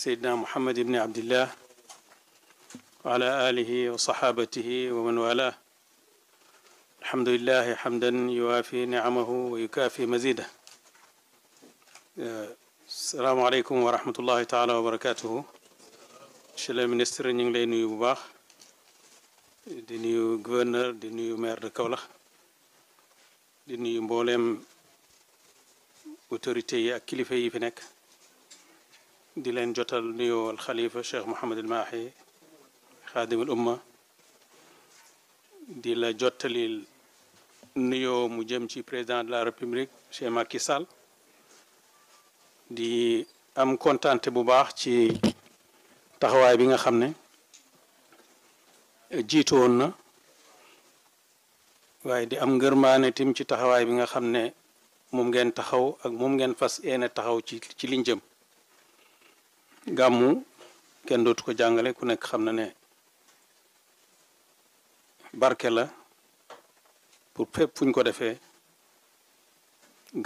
سيدنا محمد بن عبد الله وعلى آله وصحابته ومن والاه. الحمد لله حمدا يوافي نعمه ويكافي مزيده. السلام عليكم ورحمة الله تعالى وبركاته. Monsieur le ministre, ñu ngi lay nuyu bu baax di nuyu gouverneur di nuyu maire de Kaolack di nuyu mbooleem autorité yi ak kilifa yi fi nekk di leen jotal nuyoo al xalifa Cheikh Mouhamed El Mahi xaadim al umma di la jottalil nuyoo mu jëm ci président de la république Cheikh Macky Sall di am kontante bu baax ci taxawaay bi nga xam ne jiitu woon na waaye di am ngërmaane tim ci taxawaay bi nga xam ne moom ngeen taxaw ak moom ngeen fas yéene taxaw ci liñ jëm gàmmu kenn dootu ko jàngale ku nekk xam na ne barke la pour fépp fuñ ko defee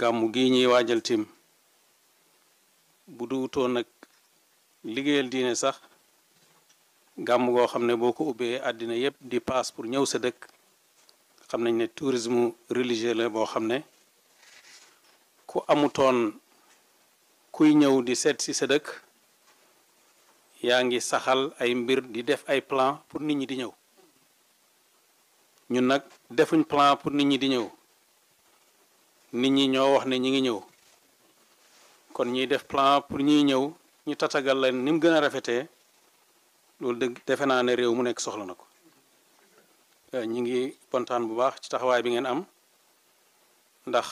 gàmmu gi ñuy waajal tim bu duutoon nag liggéeyal diine sax gàmm goo xam ne boo ko ubbee àddina yépp di paas pour ñëw sa dëkk xam nañ ne tourisme religieux la boo xam ne ku amutoon kuy ñëw di seet si sa dëkk yaa ngi saxal ay mbir di def ay plan pour nit ñi di ñëw ñun nag defuñ plan pour nit ñi di ñëw nit ñi ñoo wax ne ñi ngi ñëw kon ñuy def plan pour ñuy ñëw ñu tatagal leen ni mu gën a rafetee loolu dëgg defe naa ne réew mu nekk soxla na ko ñi ngi kontaan bu baax ci taxawaay bi ngeen am ndax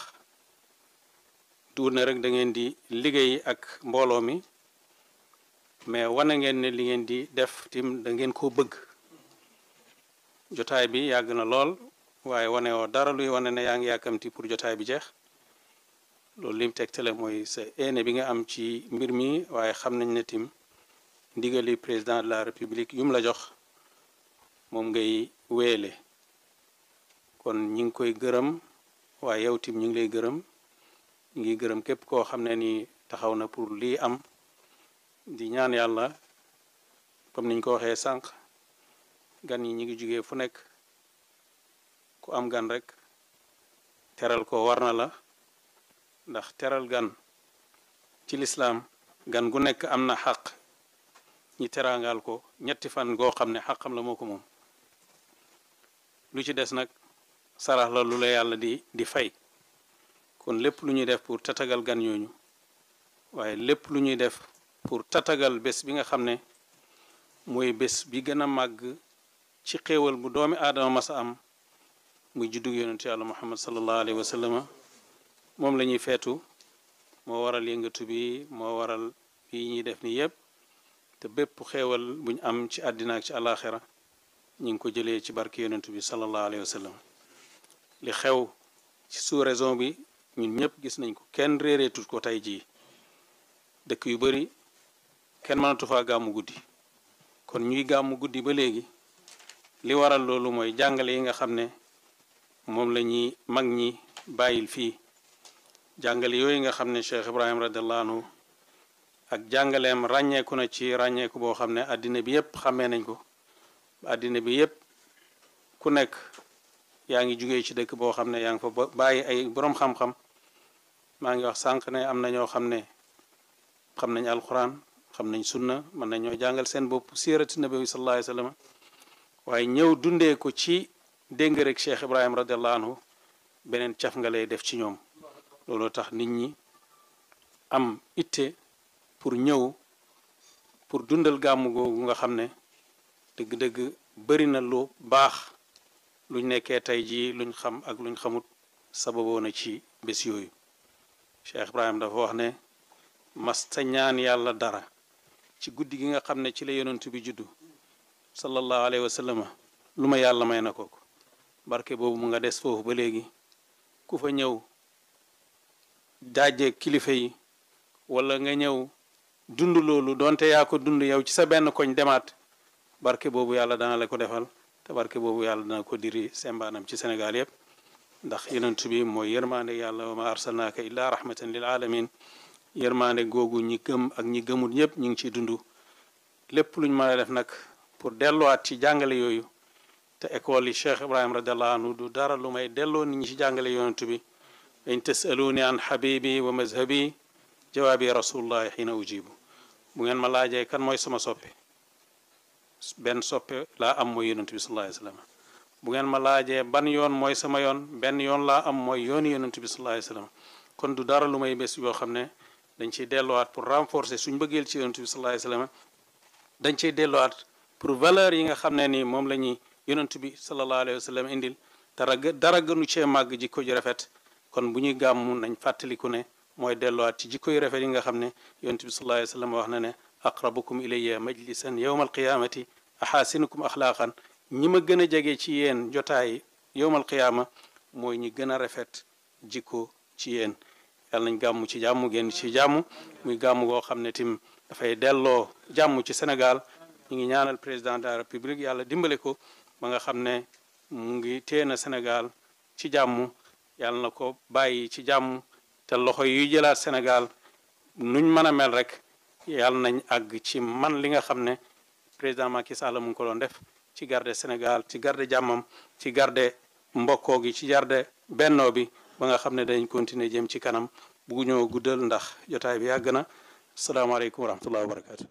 duur na rek da ngeen di liggéey ak mbooloo mi mais wane ngeen ne li ngeen di def tim da ngeen koo bëgg jotaay bi yàgg na lool waaye wane woo dara luy wane ne yaa ngi yàkkamti pour jotaay bi jeex loolu lim tegtale mooy sa éene bi nga am ci mbir mi waaye xam nañ ne tim ndigali président de la république yum la jox moom ngay wéele kon ñi ngi koy gërëm waaye yow tim ñu ngi lay gërëm ñu ngi gërëm képp koo xam ne ni taxaw na pour lii am di ñaan yàlla comme niñ ko waxee sànq gan yi ñi ngi jugee fu nekk ku am gan rek teral ko war na la ndax teral gan ci lislaam gan gu nekk am na xaq ñi teraangal ko ñetti fan goo xam ne xaqam la moo ko moom lu ci des nag sarax la lu la yàlla di fay kon lépp lu ñuy def pour tatagal gan ñooñu waaye lépp lu ñuy def pour tatagal bés bi nga xam ne mooy bés bi gën a màgg ci xéewal bu doomi aadama masa am muy juddug yonentu yàlla muhammad sallallahu alayhi wa sallam moom la ñuy feetu moo waral yëngatu bi moo waral yi ñuy def ni yépp te bépp xéewal buñ am ci àddina ak ci àllaaxira ñu ngi ko jëlee ci barke yonentu bi sallallahu alayhi wa sallam li xew ci sous-région bi ñun ñëpp gis nañ ko kenn réereetut ko tey jii dëkk yu bari kenn mënatu faa gàmmu guddi kon ñuy gàmmu guddi ba léegi li waral loolu mooy jàngale yi nga xam ne moom la ñuy mag ñi bàyyil fii jàngale yooyu nga xam ne Cheikh Ibrahim radiallahu anhu ak jàngaleem ràññeeku na ci ràññeeku boo xam ne àddina bi yépp xamee nañ ko àddina bi yépp ku nekk yaa ngi jugee ci dëkk boo xam ne yaa ngi fa bàyyi ay boroom xam-xam maa ngi wax sànq ne am na ñoo xam ne xam nañ alquran xam nañ sunna mën nañoo jàngal seen bopp siirati nabi sallallahu alayhi wa sallam waaye ñëw dundee ko ci dégg rek Cheikh Ibrahim radiallahu anhu beneen caf nga lay def ci ñoom looloo tax nit ñi am itte pour ñëw pour dundal gàmmu googu nga xam ne dëgg-dëgg bari na lu baax luñ nekkee tey jii luñ xam ak luñ xamut sababoo na ci bés yooyu Cheikh Ibrahim dafa wax ne masta ñaan yàlla dara ci guddi gi nga xam ne ci la yonent bi juddu sallallahu alayhi wa sallam lu ma yàlla may na ko barke boobu mu nga des foofu ba léegi ku fa ñëw daaje kilifa yi wala nga ñëw dund loolu donte yaa ko dund yow ci sa benn koñ demaat barke boobu yàlla dana la ko defal te barke boobu yàlla dana ko diri sembaanam ci Sénégal yépp ndax yonent bi mooy yërmaande yàlla wa ma arsalnaaka illa rahmatan lil alamin yërmaande googu ñi gëm ak ñi gëmul ñëpp ñu ngi ciy dund lépp luñ mën a def nag pour delluwaat ci jàngale yooyu te école yi Cheikh Ibrahim radiallahu anhu du dara lu may delloo nit ñi ci jàngale yonent bi in tasaluni an habibi wa mazhabi jawaabi rasulullahi xiina ujibu bu ngeen ma laajee kan mooy sama soppe benn soppe laa am mooy yonent bi sallallahu alayhi wasallam bu ngeen ma laajee ban yoon mooy sama yoon benn yoon laa am mooy yooni yonent bi sallallahu alayhi wasallam kon du dara lu may bés yoo xam ne dañ ciy delluwaat pour renforcer suñ bëggeel ci yonent bi sallallahu alayhi wasallam dañ ciy delluwaat pour valeur yi nga xam ne ni moom la ñuy yonent bi sallallahu alayhi wasallam indil dara gënu cee màgg jikko ju rafet kon bu ñuy gàmmu nañ fàttaliku ne mooy delluwaat ci jikko yu rafet yi nga xam ne yonent bi sallallahu alayhi wasallam wax na ne aqrabukum ilayya majlisan yawma alqiyamati ahasinukum axlaaqan ñi ma gën a jege ci yéen jotaay yowmal qiyaama mooy ñi gën a rafet jikko ci yéen yàlla nañ gàmmu ci jàmm génn ci jàmm muy gàmm goo xam ne tim dafay delloo jàmm ci Sénégal ñu ngi ñaanal président de la république yàlla dimbale ko ba nga xam ne mu ngi téena Sénégal ci jàmm yàlla na ko bàyyi ci jàmm te loxo yuy jëlaat Sénégal nuñ mën a mel rek yàlla nañ àgg ci man li nga xam ne président Macky Sall mu ngi ko doon def ci garde Sénégal ci garde jàmmam ci garde mbokkoo gi ci garde bennoo bi ba nga xam ne dañ continuer jëm ci kanam buggu ñoo guddal ndax jotaay bi yàgg na asalaamaaleykum wa rahmatullahi wa barakatu